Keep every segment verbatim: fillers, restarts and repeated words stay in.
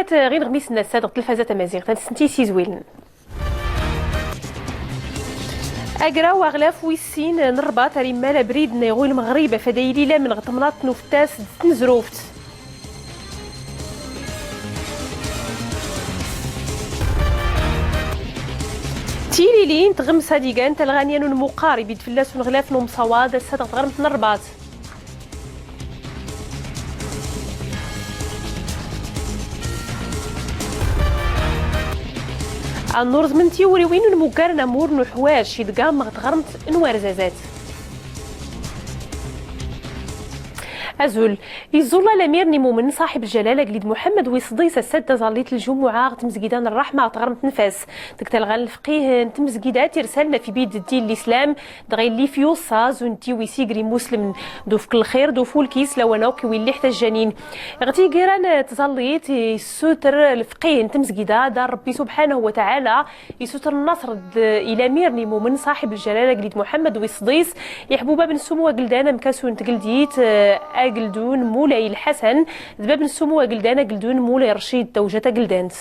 Ɣ inɣmisen n-ass-a dɣ tlfaza tamaziɣt, ad nsnti s izwilen. Agraw aɣlaf wis sin n rrbaṭ ar immal abrid n iɣul mɣrib afad a yili lamen ɣ tmnaḍt n ufettas d tnezruft. Tililin tɣemsa d igan talɣa n yanun muqqar ibid fell-as uneɣlaf n umṣawaḍ ass-a dɣ tɣrmt n rrbaṭ. Ad nurẓem n tiwriwin n umuggar n amur n uḥwac i dɣa mɣ tɣrmt n warzazat. Azul. Iẓẓulla lamir n imumen ṣaḥib lǧalal agellid muḥemmed wis sḍis ass-a d taẓallit n lǧumuɛa ɣ tmezgida n rraḥma ɣ tɣrmt n fas. Deg talɣa n lefqih n tmezgida tirsal n afibid d ddin n lislam, dɣa illi f yuṣṣa zun tiwisi gr imuslemen d ufk n lxir d ufulkis lawan akk iwilli ḥtaǧǧanin. Ɣ tigira n tẓallit issutr lefqih n tmezgida dar rebbi subḥanahu wa taɛala, issutr nnaṣr d ilamir n imumen ṣaḥib lǧalal agellid muḥemmed wis sḍis, iḥbubab n ssumu ageldan amkasu n tgeldit, ageldun mulay lḥasan d bab n ssumu ageldan ageldun mulay rcid tawjat ageldant.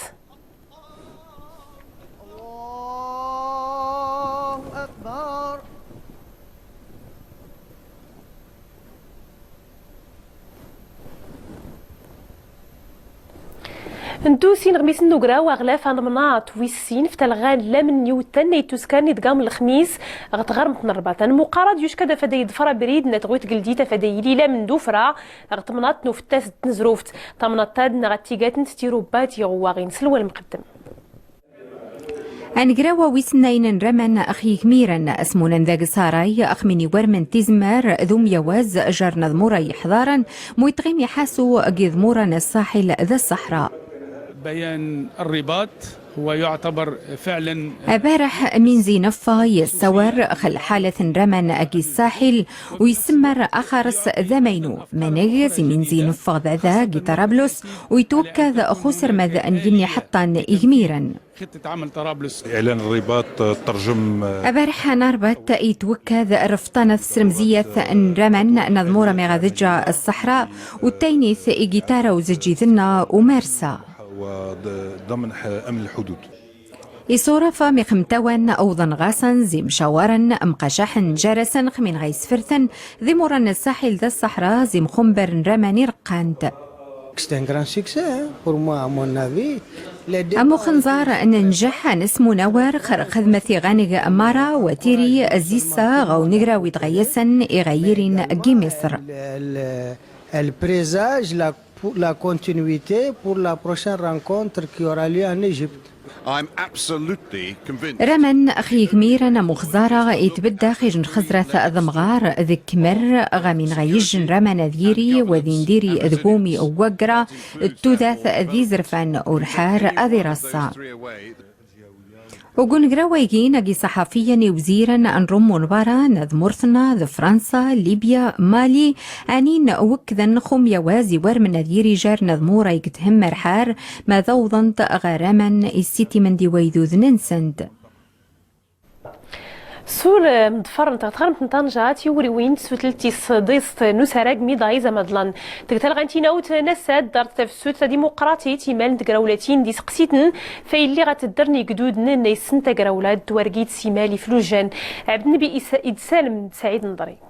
Ndu s inɣmisen n ugraw aɣlaf anemnaṭ wis sin f talɣa n lamen n iwtan n ittuskan idɣam lexmis ɣ tɣrmt n rrbaṭ. Anmuqqar ad yuckad afad a iḍfer abrid n tɣwit tgeldit afad a yili lamen d ufra ɣ tmnaḍt n ufettas d tnezruft. Tamnaḍt-ad nɣ ad tigat n ttirubbat iɣewwaɣin s lwal mqeddem. Anegraw a wis nnayn n raman ax yigmiren asmunan dagi ṣaray ax min iwarmen tizmmar d umyawaz jar n aḍmur a iḥḍaren, mu itɣim iḥasu g iḍmuran ṣṣaḥil d ṣṣaḥra. بيان الرباط هو يعتبر فعلا. Abarḥ minzi neffa yessawar x lḥalat n raman agi ṣṣaḥil u yessmmar axars d amaynu, maneg zi minzi neffa dada gi tarablus u itwkkad x usrmad n yinni ḥṭṭan igmiren. خطة عمل طرابلس. إعلان الرباط ترجم. Abarḥ n arbat itwkkad rfṭanat s rmziyat n raman n aḍmur amiɣ ad ǧǧa ṣṣaḥra u ttaynit i gitara u zǧidna u marsa. وضمن أمن الحدود. Iṣuraf amiɣ mtawan awḍen ɣaṣen zi mcawaren mqacaḥen jar-asen x min ɣa isfrten d imuran n ṣṣaḥil d ṣṣaḥra zi mxumber n raman ireqqan. C'est un grand succès, hein, pour moi, à mon avis. Amux nẓar n njaḥ a nsmunawar xr xdmet iɣaneg mara wa tiri zissa ɣ unegraw idɣa yasen iɣayirin gi miṣr. Elle présage la, la continuité pour la prochaine rencontre qui aura lieu en Égypte. Raman x yigmiren amux ẓara itbdda xij n xẓrat d mɣar d kmer ɣ amin ɣa yijjn raman ad yiri wa d indiri d gumi u waggra d tudat d izrfan u lḥar ad iraṣṣa. Ugu ngraw a igin agi ṣaḥafiyen iwziren n rummu n bara n tmurtna d fransa, libya, mali, anin wkdn xumya wa zi warmn ad yiri jar n aḍmur a igdhm rḥar ma d awḍnt ɣ raman issitimen d iwaydudn nsnt. Sur mḍfrnt ɣ tɣrmt n tanjat iwriwin d tsutlt tis sḍist n usarag miḍa izamaḍlan. Dg talɣa n tinawt n assad dart tafsut tadimuqraṭit imal n tgrawlatin d iseqsitn fay lliɣ ad tddrn igdudn n issn tagrawla d twargit s imal iflujjan. Ɛbdnbi idsalm d saɛid nḍri.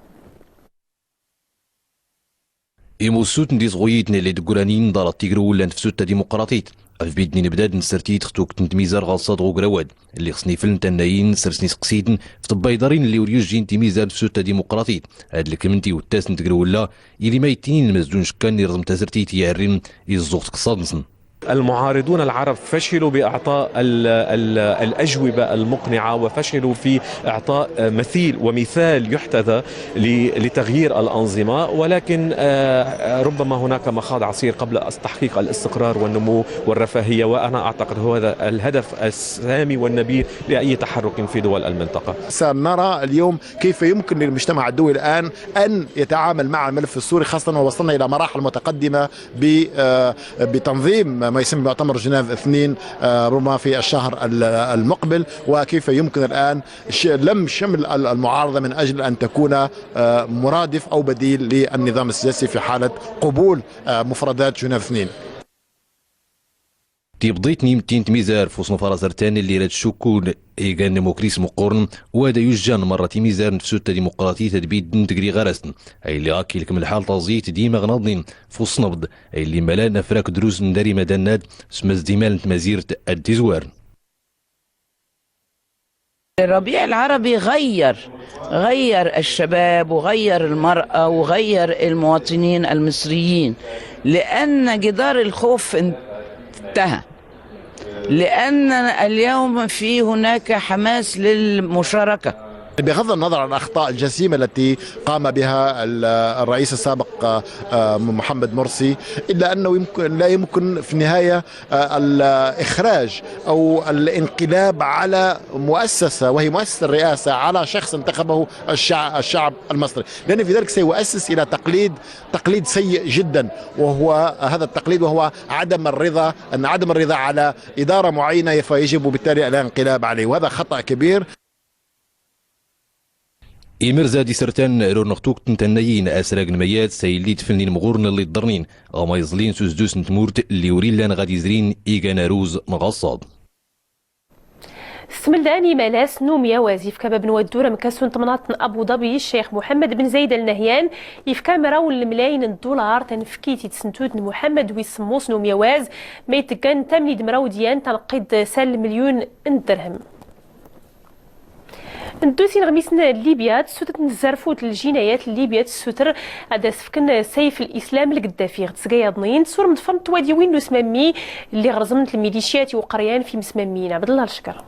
Imussutn d iẓɣuyitn illi dguranin ḍarat tigrwllan tfsut tadimuqraṭit. Afbidn inbdad n srtit xtukt n tmizar ɣaṣṣa d ɣugrawad illi xsn ifln tannayin srsn iseqsitn f tbayḍrin illi ur yujjin timizar tfsut tadimuqraṭit ad lkmn tiwttas n tgrwlla. Ili ma ittinin mzdun ckan irẓm tasrtit iɛrrin iẓẓuɣ tqṣṣad nsn. المعارضون العرب فشلوا بإعطاء ال-، ال-، الأجوبة المقنعة، وفشلوا في إعطاء مثيل ومثال يحتذى ل-، لتغيير الأنظمة، ولكن، آه، ربما هناك مخاض عسير قبل تحقيق الاستقرار والنمو والرفاهية، وأنا أعتقد هو هذا الهدف السامي والنبيل لأي تحرك في دول المنطقة. سنرى اليوم كيف يمكن للمجتمع الدولي الآن أن يتعامل مع الملف السوري، خاصة ووصلنا إلى مراحل متقدمة ب-، آه، بتنظيم ما يسمى مؤتمر جنيف اثنين، آه، ربما في الشهر ال-، المقبل، وكيف يمكن الآن ش-، لم شمل ال-، المعارضة من أجل أن تكون، آه، مرادف أو بديل للنظام السياسي في حالة قبول، آه، مفردات جنيف اثنين. Ibḍa-t n-imttin n-tmizar f-uṣnaf arazartan lli rad-cukkun igan n-mukris muqqurn, wa da yujjan marra timizar n-tfsut tadimuqraṭit ad-biddn tgri ɣar-asn, ay lli ɣakk ilkm lḥal taẓit d-imaɣ naḍnin f-uṣnaf-dd, ay lli mala nafrak drus n-dari madannad s-mazdimal n-tmazirt ad-tizwarn. الربيع العربي غير، غير الشباب وغير المرأة وغير المواطنين المصريين، لأن جدار الخوف انتهى، لأن اليوم في هناك حماس للمشاركة. بغض النظر عن الأخطاء الجسيمة التي قام بها ال-، الرئيس السابق، آه، آه، محمد مرسي، إلا أنه يمكن، لا يمكن في النهاية آه، الإخراج أو الانقلاب على مؤسسة، وهي مؤسسة الرئاسة، على شخص انتخبه الشع-، الشعب المصري، لأن في ذلك سيؤسس إلى تقليد، تقليد سيء جدًا، وهو هذا التقليد وهو عدم الرضا، أن عدم الرضا على إدارة معينة، فيجب بالتالي الانقلاب عليه، وهذا خطأ كبير. Imrza d-isrtan rurnɣ tukt n-tannayin asrag n-mayyad s-aylli d-flnin mɣurn lli ḍḍrnin ɣ-ma iẓlin s-uzdus n-tmurt lli ur illan ɣad izrin igan aruz n-ɣaṣṣaḍ. Stmldan imalas n-umyawaz ifka bab n-waddur amkasu n-tmnaḍt n-abu ḍabi ccix muḥammad bn zayd al-nahyan, ifka mraw n-lmlayn n-ḍḍular tanfkit i-tsntud n-muḥammad wis-smus n-umyawaz, ma itggan tamni d-mraw d-yan tanqid s-al-mlyun n-ddrhm. Nddu s-inɣmisen n-libya, tsutrt n-tzarfut n-ljinayat n-libya tssutr ad-as-fkn sayf l-islam lgddafi ɣ-tsga yaḍnin, tsur mḍfrn twadiwin n-usmammi lli ɣ-rẓmnt lmilicyat i-uqryan f-imsmammin. Ɛbdllah lckr.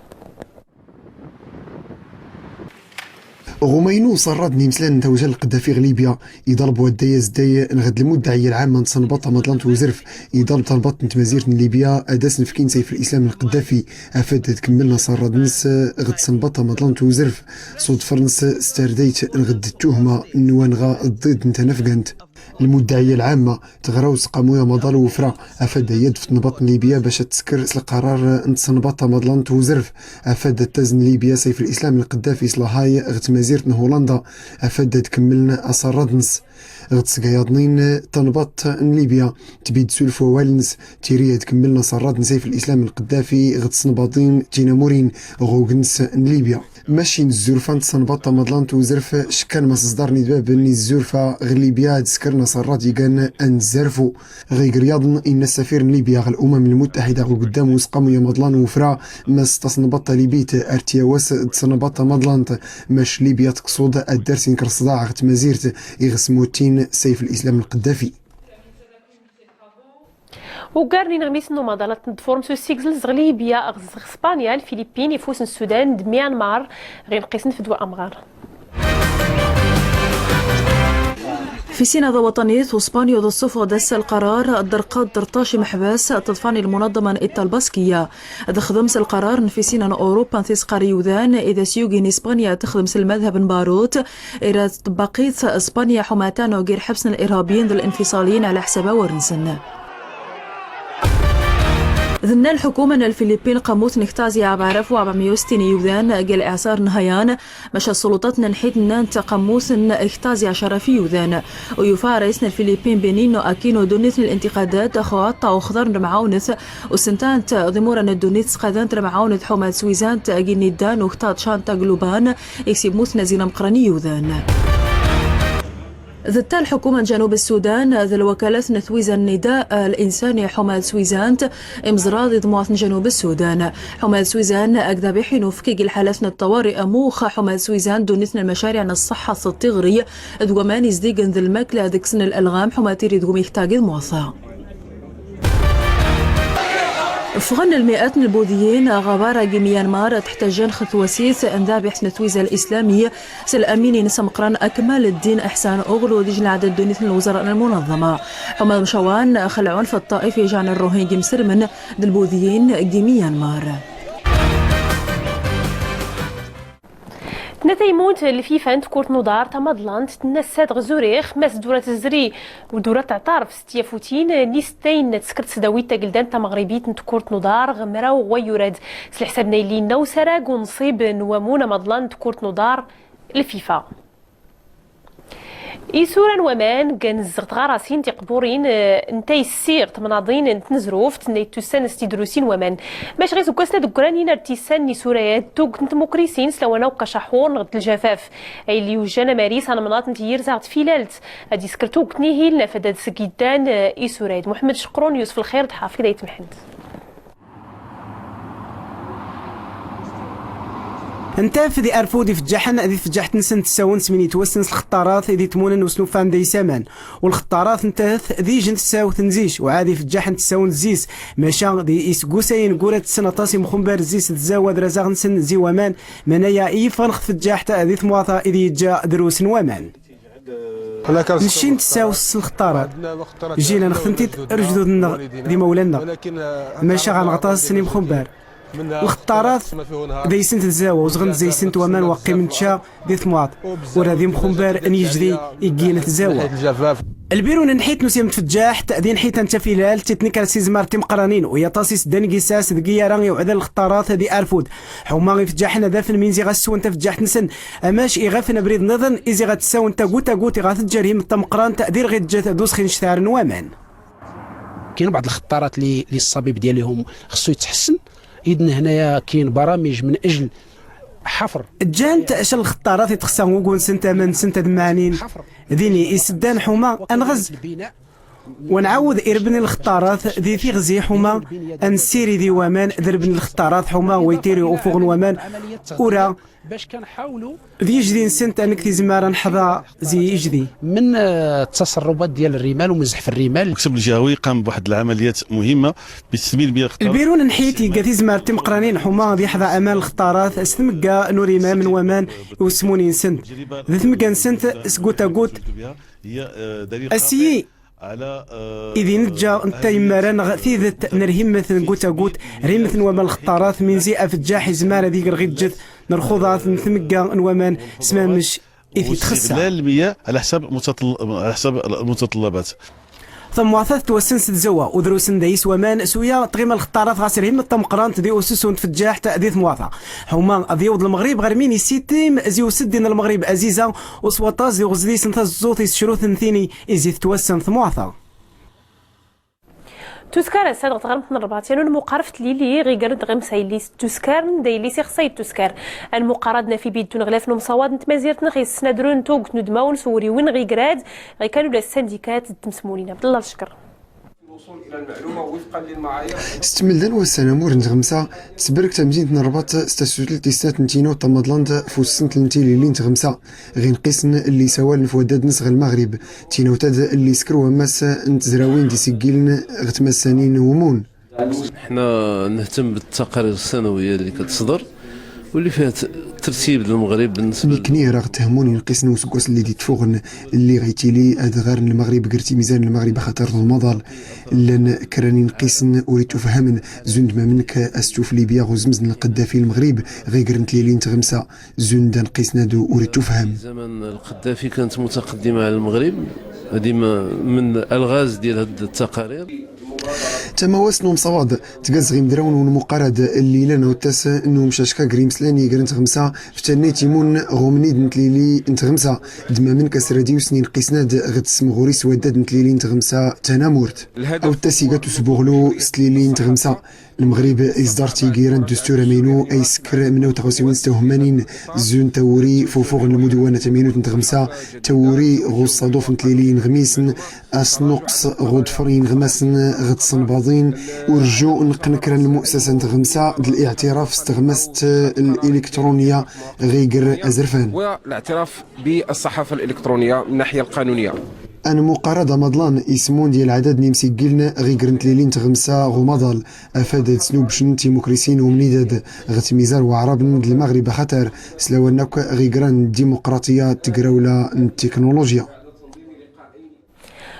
Ɣumaynu ṣarrad n-imslan n-tawjal lqddafi ɣ-libya, iḍlb waddaya zday n-ɣd lmuddaɛya lɛamma n-tṣnbaḍt tamaḍlant n-uzrf, iḍlb tanbaḍt n-tmazirt n-libya ad-as-nfkin sayf l-islam n-lqddafi, afad ad-kmmln aṣarrad-ns ɣ-tṣnbaḍt tamaḍlant n-uzrf. Ṣuḍfrn-s s-tardayt n-ɣd tuhma n-wanɣa ḍḍiḍ n-tanafgant. Lmuddaɛya lɛamma tɣraw s-qamuy amaḍal n-wufra afad ad-yadf tanbaḍt n-libya bac ad-tskr s-lqarar n-tṣnbaḍt tamaḍlant n-uzrf, afad ad-tazn libya sayf l-islam n-lqddafi s-lahay ɣ-tmazirt n-hulanda, afad ad-kmmln aṣarrad-ns. Ɣ-tsga yaḍnin, tanbaḍt n-libya tbid sulf wawal-ns, tiri ad-kmmln aṣarrad n-sayf l-islam n-lqddafi ɣ-tṣnbaḍin tinamurin ɣ-ugns n-libya. Maci n-zzurfa n-tṣnbaḍt tamaḍlant n-uzrf, ckkan ma-s-ẓḍarn idbabn n-izzurfa ɣ-libya ad-skren aṣarrad igan ad-nzzarfu. Ɣ-igryaḍn, inna ssafir n-libya ɣ-lumam lmuttaḥida ɣ-uggddam n-usqamu amaḍlan n-wufra, ma-s taṣnbaḍt talibit ar-tyawas d-tṣnbaḍt tamaḍlant, mac libya tqṣud ad-ddars inkr ṣṣḍaɛ ɣ-tmazirt iɣ-smuttin sayf l-islam n-lqddafi. Uggar n-inɣmisen n-umaḍal ad tnḍfurm s-ussigzlz ɣ-libya ɣ-spanya, lfilipin, ifus n-sudan d-myanmar. Ɣ-inqqisn fdwa amɣar. F-isin aḍawaṭanit, uspanya d-ssufɣ d-ass lqarar d-rqad trṭac imḥbas tḍfan lmunaḍḍma n-iṭṭal baskiya. D-xdm s-lqarar n-f-isin n-urupa n-tisqar yudan id-as-yugin ispanya txdm s-lmadhab n-barut. Ira tbaqit spanya ḥumatan ugir ḥbs n-lirhabiyin d-linfiṣaliyin ɛla ḥsab awar-nsn. D-nna lḥukuma n-lfilipin qamut n-ktazi ɛbaraf wa rbɛmya ustin iyudan g-liɛṣar n-hayan. Maca ssulṭat n-nḥit nnan-t qamut n-ktazi ɛcraf iyudan. Uyufa rais n-lfilipin benino akino dunit n-lintiqadat xwaṭṭa uxḍar n-lmɛawnt. Usntant d-imura n-ddunit sqadant lmɛawnt ḥuma d-swizant giniddan uktaḍ canta gluban. Iksibmut n-azin amqran iyudan. D-ta lḥukuma n-janub s-sudan d-lwakalat n-twizan nida l-insani ḥuma d-swizant imẓraḍ iḍmwat n-janub s-sudan. Ḥuma d-swizan agdabiḥin ufki g-lḥalat n-ṭṭawari amux ḥuma d-swizan ddunit n-lmacariɛ n-ṣṣaḥa s-tiɣri d-waman izdign d-lmakla d-ksn l-alɣam ḥuma tiri d-wumikta g-iḍmwata. Ffɣn lmiat n-lbudiyin ɣ-ɣabara g-myanmar tḥtajjan x-twasit n-dabiḥt n-twiza l-islami s-lamini-ns amqran akmal ddin iḥsan uɣlu d-ijlɛd ddunit n-lwzra n-lmunaḍḍma. Ḥuma d-mcawan x-lɛunf ṭṭaif ijɛn rruhin g-imsrmn d-lbudiyin g-myanmar. Tnataymunt lfifa n-tkurt n-uḍar tamaḍlant tnna ssad ɣ-zurix mas d-ura tzri u d-ura tɛtarf s-tyafutin n-istayn n-tskrt tdawit tagldant tamɣribit n-tkurt n-uḍar ɣ-mraw ɣ-wayyur-ad s-lḥsab n-aylli n-usarag unṣib n-wamun amaḍlan n-tkurt n-uḍar lfifa. Isura n waman gan zzeɣ tɣarasin tiqburin n tayessiɣt tmnaḍin n tnezruft n yittusan s tidrusin n waman. Mac ɣ iseggasen ad ggranin ar tisan n isurayat tugt n tmukrisin s lawan akk acaḥḥur neɣ d ljafaf, aylli ujjan amaris anmnaḍ n tyirzaɣt filalt ad isker tugt n ihil n afad ad sgiddan isurayat. Muḥemmed Ceqrun, Yusef Lxir d Ḥafid Ayt Mḥend. Ntaf di Arfud ifeǧǧaḥen di tfeǧǧaḥt-nsen tessawent s min yetwassen s lxeṭṭarat di tmunen usnufan d aysaman. U lxeṭṭarat ntaf d ijent tessawt n zis, u ɛad ifeǧǧaḥen tessawent zis, maca di iseggusayen gura tessen aṭas imxumbar zis d zawa d razaɣ-nsen zi waman, manaya i yeffɣen ɣ tfeǧǧaḥt di tmwaṭa i d yeǧǧa drus n waman. Nci ntessawes s lxeṭṭarat. Jjin-aneɣ-tent-id rrejdud-nneɣ d imawlan-nneɣ. Maca ɣer-neɣ aṭas n imxumbar. Lxeṭṭarat d aysent tzawa, uzɣen-d zaysent waman wa qqimen ca di tmwaṭ. Ura d imxumbar n yijdi i ggin tzawa. Lbiru n nḥit n usirem n tfeǧǧaḥt d inḥitan n tafilalt i tnekra s izmar timeqqranin u yaṭas iseddan n yisas deg iyara iwɛdan lxeṭṭarat di Arfud. Ḥuma ifeǧǧaḥen ad afen min ziɣ ad swen tafeǧǧaḥt-nsen. Amac iɣafen abrid nniḍen i ziɣ ad ssawen tagut tagut iɣ tǧerhimt tameqqrant di lɣiǧǧet d usxi n cctar n waman. Kayin baɛḍ lxeṭṭarat li, li ṣṣabib dyalihum xṣu yetḥessen, idn hnaya kayin baramij min ajl ḥafr. Ǧǧant ca n lxeṭṭarat i txṣa ugu-nsent aman-nsent ad mmaɛnin dini iseddan ḥuma anɣez. Wa nɛawed irbni lxeṭṭarat di tiɣzi ḥuma ad nessirid i waman d rbni lxeṭṭarat ḥuma wa ytiri ufuɣ n waman ura d yijdi-nsent anek tizmar ad nḥḍa zi yijdi. من، آه، التصربات ديال الرمال ومن زحف الرمال. المكتب الجهوي قام بواحد العمليات مهمة بتثمين مياه الخطر. Lbiru n nḥit igga tizmar timeqqranin ḥuma ad iḥḍa aman lxeṭṭarat s tmegga n urimam n waman i usmuni-nsent d tmegga-nsent s goutte à goutte. Asiyi Idi neǧǧa netta immaran ɣ tidet n rhimmet n goutte à goutte, rhimmet n waman lxeṭṭarat, minzi afeǧǧaḥ izmar ad ig rɣiǧǧet n rxuḍat n tmegga n waman s mamec i t-itxessa. واستغلال المياه على حسب متطل-، على حسب المتطلبات. Tamwaṭa tettwassen s tzawwa, u drus n dayes waman, s uya tɣima lxeṭṭarat ɣas rhimmet tameqqrant di ususu n tfeǧǧaḥt di tmwaṭa. Ḥuma ad yawḍ Lmeɣrib ɣer min isitim zi useddi n Lmeɣrib aziza, u s waṭas di uɣezdi-s n taẓẓut isecruten tini izi tettwassen tmwaṭa. Tuskar ass-a dɣ tɣermt n Rrbaṭ, yan unmuqar f tlili ɣ igren d tɣimsa yelli s tuskar n da yelli s ixṣa yettuskar. Anmuqar ad naf ibiddun ɣ laf n umṣawad n tmazirt nɣ issnadrun tugt n udmawen s uwriwin ɣ igrad ɣ ikanun n ssindikat d tmsmulin. Abdallah Lcekr. S tmelda n wassan amur n tɣemsa, tesbrek tamdint n Rrbaṭ s tasutlt tis snat n tinaw n tamaḍlant f ussent n tilili n tɣemsa, ɣ inqisn lli sawaln f waddad-ns ɣ Lmeɣrib, tinawt-ad lli skr wammas n tezrawin d isiggiln ɣ tmassanin n umun. احنا نهتم بالتقارير السنوية اللي كتصدر واللي فيها ت-، ترتيب المغرب بالنسبة ل- Nekni ra ɣ thmun inqisn n usggwas lli d-itfuɣn, lli ɣ itili ad ɣarn Lmeɣrib gr timizar n Lmeɣrib axatar d umaḍal. Llan kra n inqisn ur ittufhamn, zund mamnk astuf Libya ɣ uzmz n Lqeddafi Lmeɣrib ɣ igr n tlili n tɣemsa, zund anqisn-ad ur ittufham. زمن القذافي كانت متقدمة على المغرب، هذه ما-، من الألغاز ديال هاد التقارير. Tamawast n umṣawad tgaz ɣ imdrawn n unmuqar-ad lli ilan awttas n umcacka gr imslan i gr n tɣemsa f tannayt imun ɣ umnid n tlili n tɣemsa, d mamnk asradiws n inqisn-ad ɣ tsmɣuri s waddad n tlili n tɣemsa tanamurt. Awttas iga-t usbuɣlu s tlili n tɣemsa. Lmeɣrib iẓḍar tigira n ddustur amaynu a iskr mnaw tɣawsiwin s tawhmmanin, zund tawuri f ufuɣ n lmudwana tamaynut n tɣemsa, tawuri ɣ uṣṣaduf n tlili inɣmisn, asnuqs ɣ uḍfr inɣmasn ɣ tṣnbaḍin, urju n qnekra n lmussasa n tɣemsa d liɛtiraf s tɣmast liliktruniya ɣ igr azrfan. والاعتراف بالصحافة الإلكترونية من الناحية القانونية. Anmuqar-ad amaḍlan ismun d yalɛadad n imsiggiln ɣ igr n tlili n tɣemsa ɣ umaḍal, afad ad snubcn timukrisin umnid-ad ɣ tmizar waɛrabn d Lmeɣrib axatar s lawan akk ɣ igran n ddimuqraṭiya d tgrawla n ttiknulujya.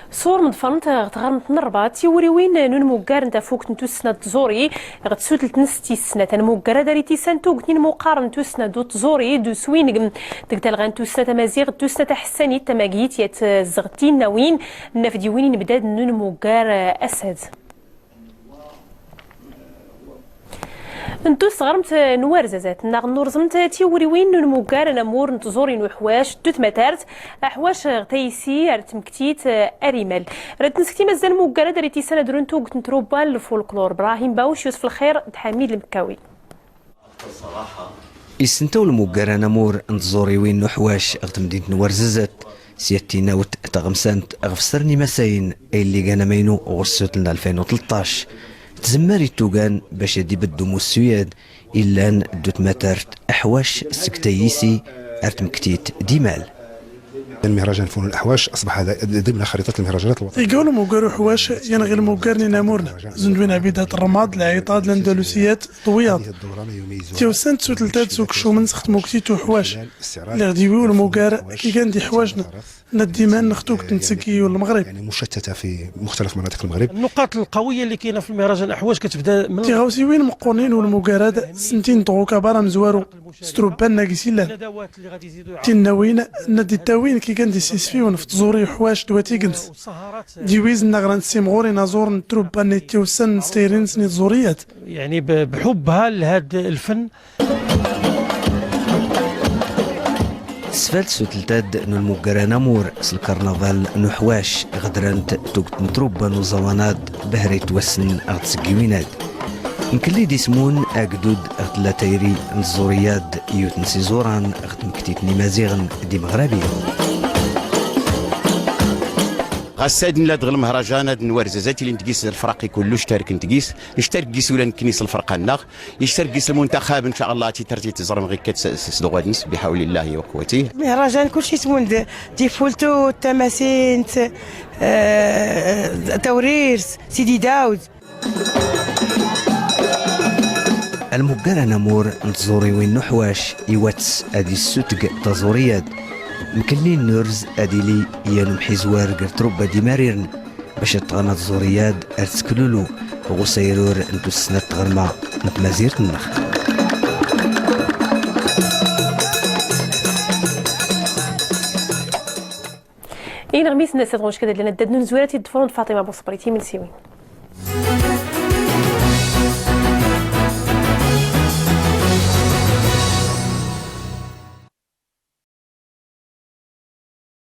Ṣur mḍfrnt ɣ tɣrmt n Rrbaṭ tiwriwin n unmuggar n tafukt n tussna d tẓuri ɣ tsutlt-ns tis snat. Anmuggar-ad ar itisan tugt n inmuqar n tussna d tẓuri d uswingm deg talɣa n tussna tamaziɣt d tussna taḥessanit tamagit yat zɣ tinnawin n nafdiwin inbdad n unmuggar ass-ad. Nddut s tɣrmt n warzazat nnaɣ nnurzmt tiwriwin n unmuggar anamur n tẓuri n uḥwac ddut matart, aḥwac ɣ taysi ar tmktit, ar imal. Rad nskti mazzan muggar ad ar itisan ad run tugt n trubba n lfulklur. Brahim bawc, yusef lxir d ḥamid lmkkawi. Issntaw lmuggar anamur n tẓuriwin n uḥwac ɣ tmdint n warzazat s yattinawt taɣmsant ɣ fsr n imasayn aylli gan amaynu ɣ ussutl n alfayn u tleṭṭac. Tzmmar ittugan bac ad ibedd umussuyad illan ddut matart aḥwac sg taysi ar tmktit d imal. المهرجان فنون الأحواش أصبح ضمن خريطة المهرجانات الوطنية. Iga ulmuggar uḥwac yanɣ ilmuggar n inamurn, zndwin ɛbidat rrmad, lɛiṭad, landalusiyat d wiyaḍ. Tiwsa n tsutltad s ukcumn s ɣ tmuktit uḥwac, lliɣ diwi ulmuggar kigan d iḥwajn n ad diman n ɣ tugt n tsggi n lmɣrib. يعني مشتتة في مختلف مناطق المغرب. النقاط القوية اللي كاينة في المهرجان أحواش كتبدا من tiɣawsiwin mqqurnin n ulmuggar-ad sntin dɣ ukabar amzwaru s trubba nna gis illan. Tinnawin nna d-ittawin kigan d isisfiwn f tẓuri uḥwac d wat igens. Diwiz nna ɣran simɣur inaẓur n trubba nna ittiwssan s tayri-nsen i tẓuriyat. يعني ب-، بحبها لهاد الفن. Tesfalt s utltad n ulmuggar anamur s lkarnaval n uḥwac ɣ drant tugt n trubba n uẓawan-ad, bahra itwassn ɣ tsggiwin-ad. Mklli d ismun agdud ɣ tlla tayri n tẓuriyad, yutn s iẓuran ɣ tmktit n imaziɣn d imɣrabiyn. Ɣas ad nlla dɣ lmhrajan ad nwarzaz ad tilin tgis lfraq i kullu ctarkn tgis, nctark gis ula nkni s lfrqa-nnaɣ, nctark gis lmuntaxab ncallah ad titr titẓrm ɣikkat s dɣwad-ns biḥawli llahi wa quwwatih. Lmhrajan kulci ismun d tifultut, tamasint, tawrirt, sidi dawd. Almuggar anamur n tẓuriwin n uḥwac iwats ad issutg taẓuriyad. Mklli n urz ad ili yan umḥizwar gr trubba d imarirn bac ad tɣanna tẓuriyad ar tsklulu ɣ usayrur n tussna d tɣrma n tmazirt-nnɣ. Inɣmisen n ass-a dɣ unckad ad llan addad n unzwir ad t-id-ḍfrun d Faṭima Buṣbrit. Imensiwin.